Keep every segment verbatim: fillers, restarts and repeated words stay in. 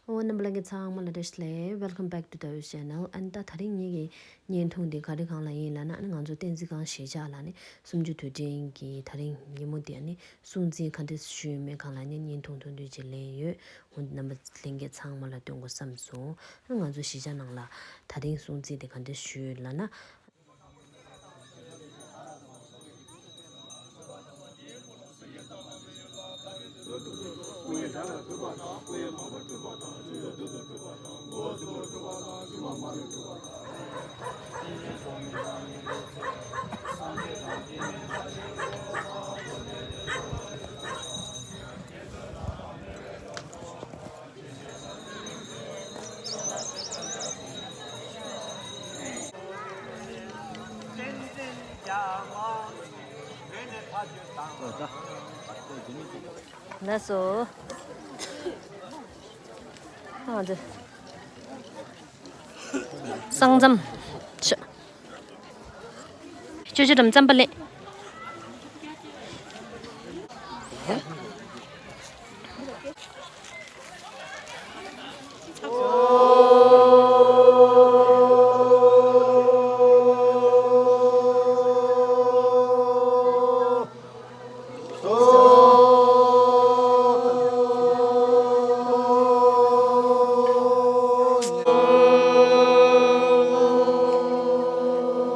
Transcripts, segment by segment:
ཨོ་རྣམ་པ་ལྷན་རྒྱས་ཚང་མ་ལ་བཀྲ་ཤིས་བདེ་ལེགས། Welcome back to Taoist channel. ཨ་ནི་ད་དེ་རིང་ངེད་ཀྱི་བརྙན་ཐུང་འདི་ག་རེ་སྒང་ལ་ཡིན་ལབ་ན། ཨ་ནི་ང་ཚོ་བསྟན་འཛིན་སྒང་གཞིས་ཆགས་ལ་ནི་གསུམ་བཅུ་དུས་དྲན་གྱི་དེ་རིང་ཉིན་མོ་འདི་ཨ་ནི་སྲུང་བརྩི་ག་འདྲས་ཞུས་ཡོད་མེད་སྒང་ལ་ནི་བརྙན་ཐུང་ཐུང་ཐུང་ཅིག་ལེན་ཡོད། འོ་རྣམ་པ་ལྷན་རྒྱས་ཚང་མ་ལ་སྟོན་དགོས་བསམ་སོང་། ཨ་ནི་ང་ཚོ་གཞིས་ཆགས་ནང་ལ་དེ་རིང་སྲུང་བརྩི་འདི་ག་འདྲས་ཞུས་ཡོད་ལབ་ན། ལགས་སོ། ཨ་འདི། ས་མཚམས། ཆ། ཅོ་ཅོ་དམ་རྩམ་པ་ལེན།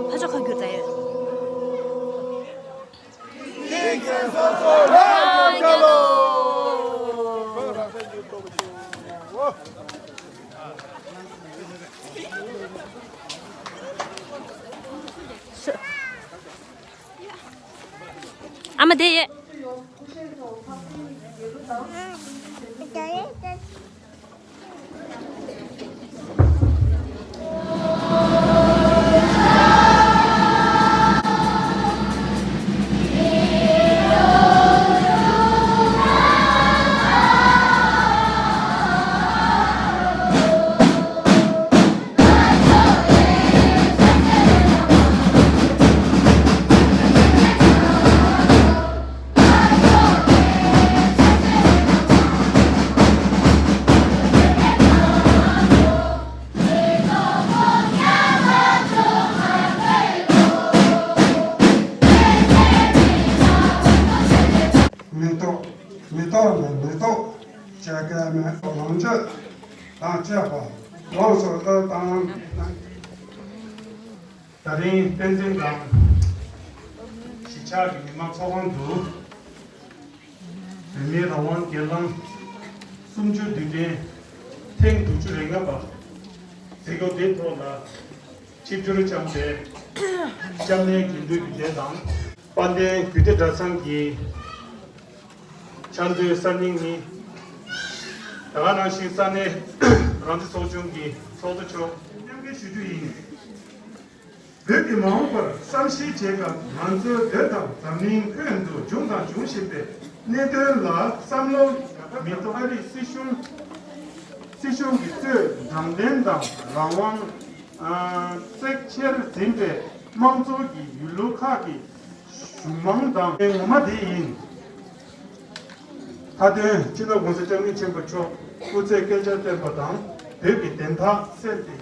ཕ་ཆོ་ཁ་བསྒྱུར་ད་ཡོད། ཨ་མ་དེ་ཡེ། མེ་ཏོག་མེ་ཏོག་ནས་མེ་ཏོག་བཅད་མཁན་མེ་ཏོག་ལོངས་སྤྱོད་དང་བཅས་པ་ལོངས་སུ་སྤྱོད་དང་། ད་རིང་བསྟན་འཛིན་སྒང་གཞིས་ཆགས་ཀྱི་མི་མང་ཚོགས་ཁང་དུ། བོད་མིའི་རང་དབང་སྒེར་ལངས་གསུམ་བཅུ་དུས་དྲན་ཐེངས་དྲུག་ཅུ་རེ་ལྔ་པ་མཛད་སྒོ་འདིའི་ཐོག་ལ་ཆིབས་བསྒྱུར་བསྐྱངས་པའི་སྐྱབས་གནས་དགེ་འདུན་སྡེ་ཚན་དང་། དཔལ་ལྡན་རྒྱུད་སྡེ་གྲྭ་ཚང་གི་ཕྱག་མཛོད་གསར་རྙིང་ནི། དེ་ག་ནང་བཞིན་ས་གནས་རང་བཙན་ཚོགས་ཆུང་གི་ཚོགས་གཙོ་མཆོག་མཉམ་འབྲེལ་ཞུ་རྒྱུ་ཡིན། བོད་ཀྱི་མ་འོངས་པར་བསམ་ཤེས་བྱེད་སྐབས། ང་ཚོའི་བོད་དང་འཛམ་གླིང་ཁྱོན་དུ་བྱུང་དང་འབྱུང་བཞིན་པའི་གནད་དོན་ལ་བསམ་བློ་མི་ཐོག་ཨ་རིའི་སྲིད་གཞུང་སྲིད་གཞུང་གིས་གཙོས་དྲང་བདེན་དང་རང་དབང་བརྩེགས་ཆེར་འཛིན་པའི་དམངས་གཙོ་གི་ཡུལ་ལུང་ཁག་གི་གཞུང་མང་དང་། ངོ་མ་དེ་ཡིན། མཐའ་དོན་སྤྱི་ནོར་༸གོང་ས་༸སྐྱབས་མགོན་ཆེན་པོ་མཆོག་སྐུ་ཚེ་བསྐལ་བརྒྱར་བརྟན་པ་དང་། བོད་ཀྱི་བདེན་མཐའ་གསལ་ཏེ།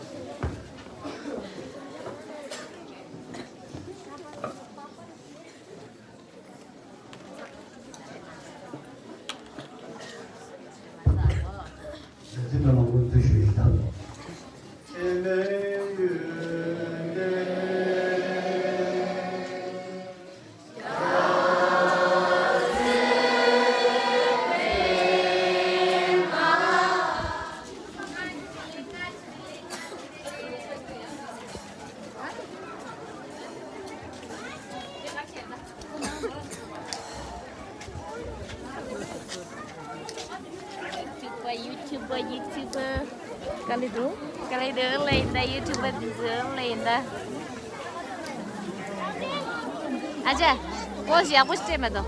YouTuber, YouTuber, YouTuber. ག་ལེ་འདུག་ག་ལེ་འདུག་ལེ་ཡིན་ད། YouTuber འདི་ཚོ་ལེ་ཡིན་ད། ཨ་ཅག་པོ་ཟི་ཡག་པོ་ཞིག་སྤྲད་མ་དང་།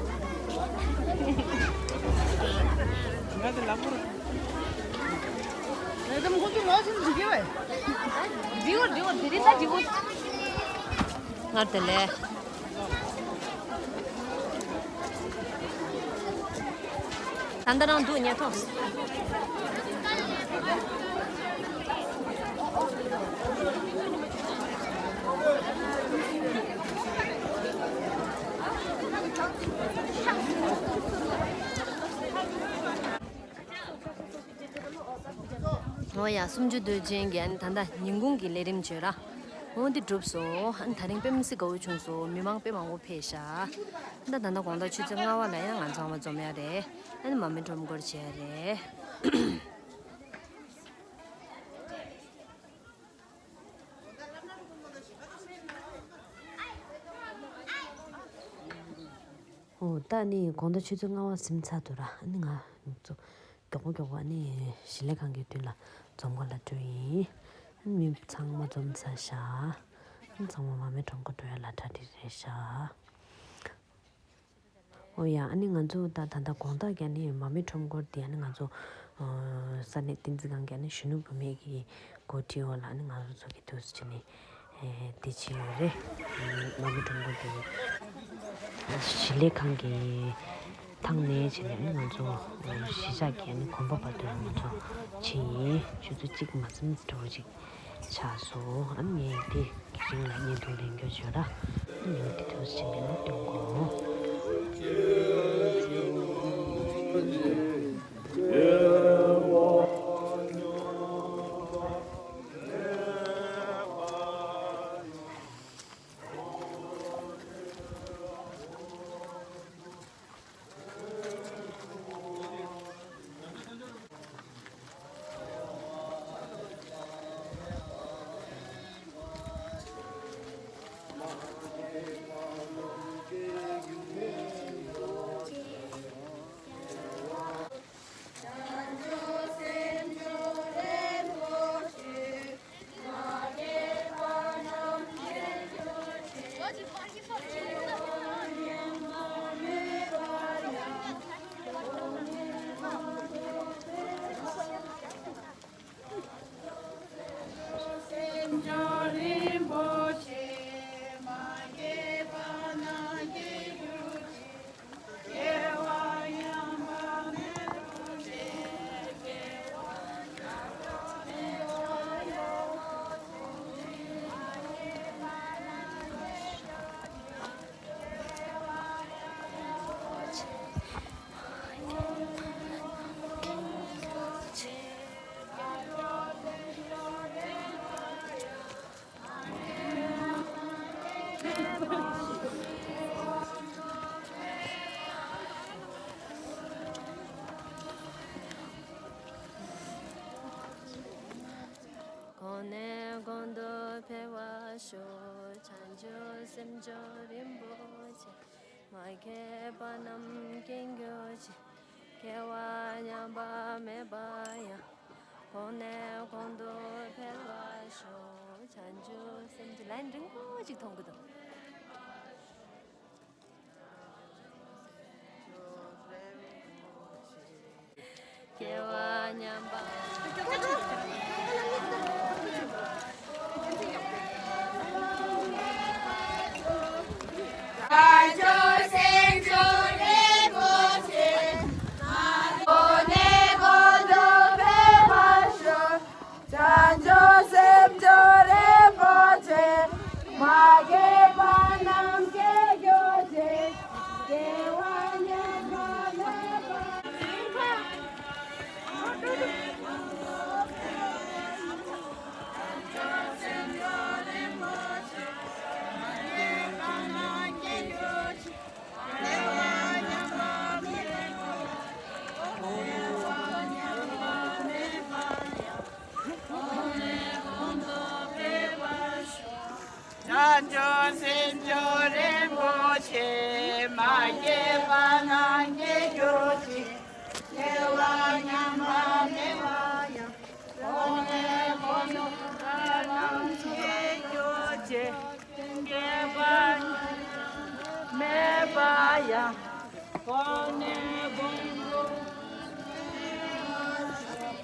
ང་དེ་ལག་པོ། ང་དེ་མགོ་ཅུ་ལོག་ཕྱིན་འགྲིག་གི་བས། འགྲིག་གོ་འགྲིག་གོ། དེ་རིང་ད་འགྲིག་གོ། ང་དེ་ལས། ད་ལྟ་རང་འདུག་ཉལ་ཐོག་འོ་ཡ། སུམ་ཅུ་སྟོད་ཆེན་གྱི་ཨ་ནི་ད་ལྟ་ཉིན་གུང་གི་ལས་རིམ་བྱོས་ར། འོ་འདི་གྲུབ་སོང་། ཨ་ནི་ད་རིང་དཔེ་མི་སྲིད་དགའ་བོ་བྱུང་སོང་། མི་མང་དཔེ་མང་པོ་ཕེབས་ཤག་ད་ད་ལྟ་དགོང་དག་ཆུ་ཚོད་ལྔ་པ་ལ་ཡང་ང་ཚང་མ་འཛོམས་ཡ་རེད། ཨ་ནི་མར་མེ་ཁྲོམ་སྐོར་བྱེད་ཡ་རེད། འོ་ད་ནི་དགོང་དག་ཆུ་ཚོད་ལྔ་པ་ཟིན་ཚར་འདུག་ར། ཨ་ནི་ང་ཚོ་མགྱོགས་པོ་མགྱོགས་པོ་ཨ་ནི་ཞིང་ལས་ཁང་གི་མདུན་ལ་འཛོམས་ག་ལ་འགྲོ་ཡིན། ཨ་ནི་མི་ཚང་མ་འཛོམས་ཚར་ཤག་ཨ་ནི་ཚང་མ་མར་མེ་ཁྲོམ་སྐོར་འགྲོ་ཡ་ལ་གྲ་སྒྲིག་རེད་ཤག་འོ་ཡ། ཨ་ནི་ང་ཚོ་ད་ད་ལྟ་དགོང་དག་གི་ཨ་ནི་མར་མེ་ཁྲོམ་སྐོར་དེ་ཨ་ནི་ང་ཚོ་ས་གནས་བསྟན་འཛིན་ཁང་གི་ཨ་ནི་གཞོན་ནུ་བུད་མེད་ཀྱི་འགོ་ཁྲིད་འོག་ལ་ཨ་ནི་ང་ཚོ་ཚོ་གི་འདུག་སེ་བྱས་ནས་དེ་བྱས་ཡོད་རེད། མར་མེ་ཁྲོམ་སྐོར་དེ་ཞིང་ལས་ཁང་གི་ཐང་ནས་བྱས་ནས་ཨ་ནི་ང་ཚོ་གཞིས་ཆགས་ཀྱི་ཨ་ནི་དགོན་པ་བར་དུ་ང་ཚོ་ཕྱིན་ཡིན། ཆུ་ཚོད་གཅིག་མ་ཟིན་འགྲོ་གཅིག་ཆགས་སོང་། ཨ་ནི་ངས་དེ་གི་རིང་ལ་བརྙན་ཐུང་ལེན་རྒྱུ་བྱོས་ར། ཨ་ནི་ངས་དེ་ཐུགས་རྗེ་ཆེ་ལན་སྟོན་གོ། གོང་ནས་གོང་དུ་འཕེལ་བར་ཤོག་བྱང་ཆུབ་སེམས་མཆོག་རིན་པོ་ཆེ། མ་སྐྱེས་པ་རྣམས་སྐྱེ་གྱུར་ཅིག་སྐྱེ་བ་ཉམས་པ་མེད་པ་ཡང་། གོང་ནས་གོང་དུ་འཕེལ་བར་ཤོག་བྱང་ཆུབ་སེམས་ཀྱི་ལན་རིང་པོ་ཅིག་མཐོང་གི་འདུག་སྐྱེ་བ་ཉམས་པ། བྱང་ཆུབ་སེམས་མཆོག་རིན་པོ་ཆེ། གོང་ནས་གོང་དུ་འཕེལ་བར་ཤོག་བྱང་ཆུབ་སེམས་མཆོག་རིན་པོ་ཆེ། མ་སྐྱེས་པ་རྣམས་སྐྱེ་གྱུར་ཅིག་སྐྱེ་བ་ཉམས་པ་མེད་པ། བྱང་ཆུབ་སེམས་མཆོག་རིན་པོ་ཆེ། མ་སྐྱེས་པ་རྣམས་སྐྱེ་གྱུར་ཅིག་སྐྱེ་བ་ཉམས་པ་མེད་པ་ཡང་། གོང་ནས་གོང་དུ་འཕེལ་བར་ཤོག་སྐྱེ་གྱུར་ཅིག་སྐྱེ་བ་མེད་པ་ཡང་། གོང་ནས་གོང་དུ་འཕེལ་བར་ཤོག་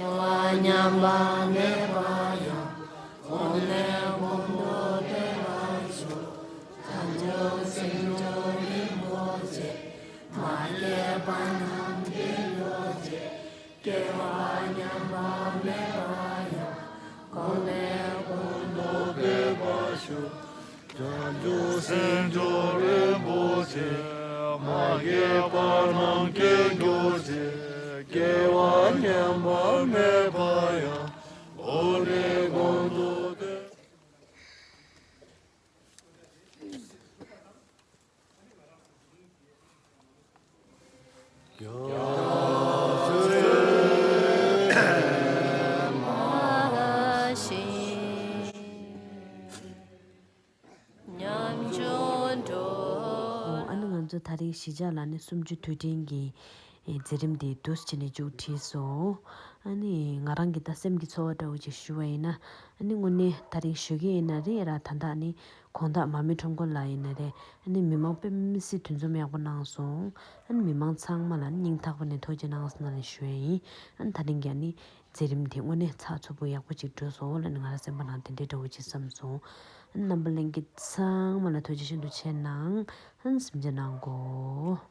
སྐྱེ་བ་ཉམས་པ་མེད་པ་ཡང་། གོང་ནས་གོང་དུ་འཕེལ་བར་ཤོག། བྱང་ཆུབ་སེམས་མཆོག་རིན་པོ་ཆེ། མ་སྐྱེས་པ་རྣམས་སྐྱེ་གྱུར་ཅིག། སྐྱེ་བ་ཉམས་པ་མེད་པ་ཡང་། གོང་ནས་གོང་དུ་འཕེལ་བར་ཤོག། བྱང་ཆུབ་སེམས་མཆོག་རིན་པོ་ཆེ། མ་སྐྱེས་པ་རྣམས་སྐྱེ་གྱུར་ཅིག། སྐྱེ་བ་ཉམས་པ་མེད་པ་ཡང་། གོང་ནས་གོང་དུ་འཕེལ། ཨོ། ཨ་ནི་ང་ཚོ་ད་རེས་གཞིས་ཆགས་ལ་ནི་གསུམ་བཅུ་དུས་དྲན་གྱི་ཨེ་མཛད་རིམ་དེ་འདུག་སེ་བྱས་ནས་མཇུག་བསྒྲིལ་སོང་། ཨ་ནི་ང་རང་གི་ད་སེམས་ཀྱི་ཚོར་བ་འདྲ་བོ་ཅིག་ཞུ་བ་ཡིན་ན། ཨ་ནི་དངོས་གནས་ད་རེས་ཞུ་གི་ཡིན་ན་རེད་ར། ད་ལྟ་ནི་དགོང་དག་མར་མེ་ཁྲོམ་སྐོར་ལ་ཡིན་ན་རེད། ཨ་ནི་མི་མང་དཔེ་མི་སྲིད་འདུ་འཛོམས་ཡག་པོ་གནང་སོང་། ཨ་ནི་མི་མང་ཚང་མ་ལ་ནི་སྙིང་ཐག་པ་ནས་ཐུགས་རྗེ་གནང་ཟེར་ནས་ཞུ་ཡ་ཡིན། ཨ་ནི་ད་རིང་གི་ཨ་ནི་མཛད་རིམ་དེ་དངོས་གནས་ཚགས་ཚུད་པོ་ཡག་པོ་ཅིག་འགྲོ་སོང་ལབ་ནས་ང་རང་སེམས་པ་ནང་དེ་འདྲའི་འདྲ་བོ་ཅིག་བསམ་སོང་། ཨ་ནི་རྣམ་པ་ལྷན་རྒྱས་ཚང་མ་ལ་ཐུགས་རྗེ་ཤིན་ཏུ་ཆེ་གནང་། ཨ་ནི་གཟིམ་འཇག་གནང་གོ།